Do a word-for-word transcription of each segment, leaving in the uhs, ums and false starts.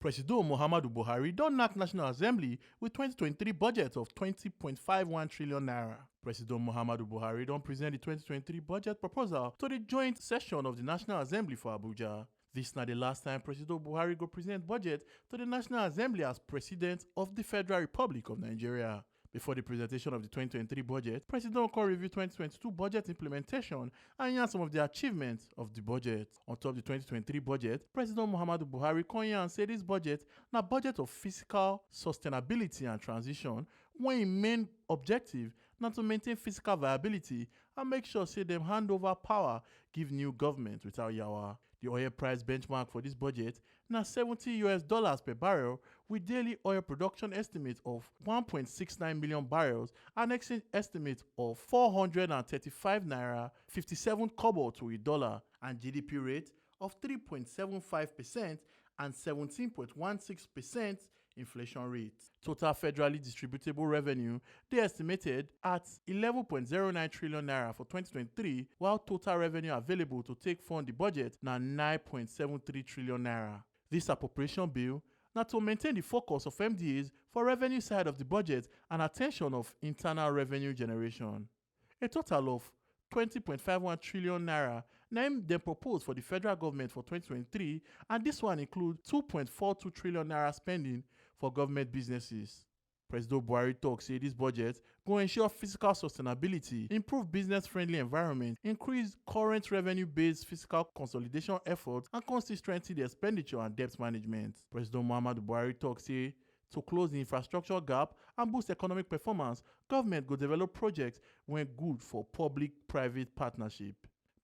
Presido Muhammadu Buhari don knack National Assembly with twenty twenty-three budget of twenty point five one trillion naira. Presido Muhammadu Buhari don present the twenty twenty-three budget proposal to the joint session of the National Assembly for Abuja. This na the last time Presido Buhari go present budget to the National Assembly as President of the Federal Republic of Nigeria. Before the presentation of the twenty twenty-three budget, President come review twenty twenty-two budget implementation and yarn some of the achievements of the budget. On top the twenty twenty-three budget, President Muhammadu Buhari come yarn say this budget na budget of fiscal sustainability and transition, when im main objective na to maintain fiscal viability and make sure say dem hand over power give new government without yawa. The oil price benchmark for this budget na seventy U S dollars per barrel, with daily oil production estimate of one point six nine million barrels and exchange estimate of four hundred and thirty-five naira fifty-seven kobo to a dollar, and G D P rate of three point seven five percent and seventeen point one six percent inflation rate. Total federally distributable revenue dey estimated at eleven point zero nine trillion naira for twenty twenty-three, while total revenue available to take fund the budget na nine point seven three trillion naira. This appropriation bill na to maintain the focus of M D As for revenue side of the budget and attention of internal revenue generation. A total of twenty point five one trillion naira na im dem propose for the federal government for twenty twenty-three, and this one include two point four two trillion naira spending for government businesses. Presido Buhari talk say this budget go ensure fiscal sustainability, improve business-friendly environment, increase current revenue-based fiscal consolidation efforts, and come still strengthen the expenditure and debt management. President Muhammadu Buhari talk say to close the infrastructure gap and boost economic performance, government go develop projects wey good for public-private partnership.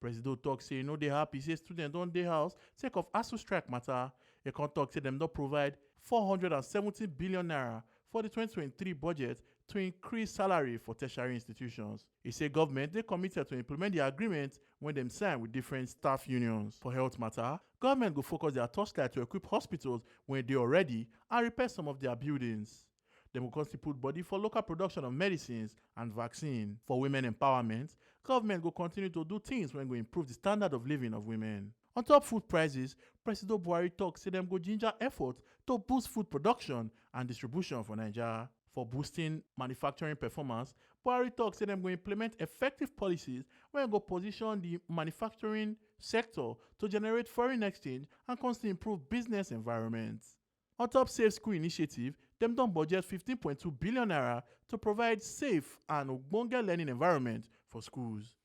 Presido talk say e no dey happy say students don dey house sake of ASUU strike matter. E come talk say dem don provide four hundred and seventy billion naira for the twenty twenty-three budget to increase salary for tertiary institutions. E say government dey committed to implement the agreement wey dem sign with different staff unions. For health matter, government go focus their torchlight to equip hospitals wey dey already and repair some of their buildings. Dem go come still put body for local production of medicines and vaccine. For women empowerment, government go continue to do things wey go improve the standard of living of women. On top food prices, Presido Buhari talk say dem go ginger effort to boost food production and distribution for Naija. For boosting manufacturing performance, Buhari talk say dem go implement effective policies wey go position the manufacturing sector to generate foreign exchange and come still improve business environment. On top Safe School Initiative, dem don budget fifteen point two billion naira to provide safe and ogbonge learning environment for schools.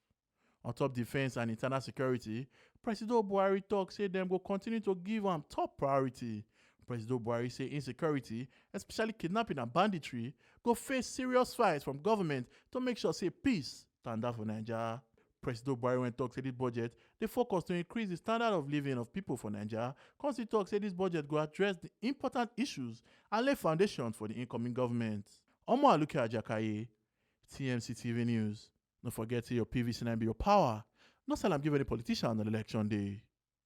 On top defense and internal security, Presido Buhari talk say dem go continue to give am top priority. Presido Buhari say insecurity, especially kidnapping and banditry, go face serious fight from government to make sure say peace tanda for Naija. Presido Buhari wey talk say this budget dey focus to increase the standard of living of people for Naija, come still talk say this budget go address the important issues and lay foundation for the incoming government. Omo Aluke Ajakaye, T M C T V News. No forget say your P V C na be your power. No sell am give any politician on election day.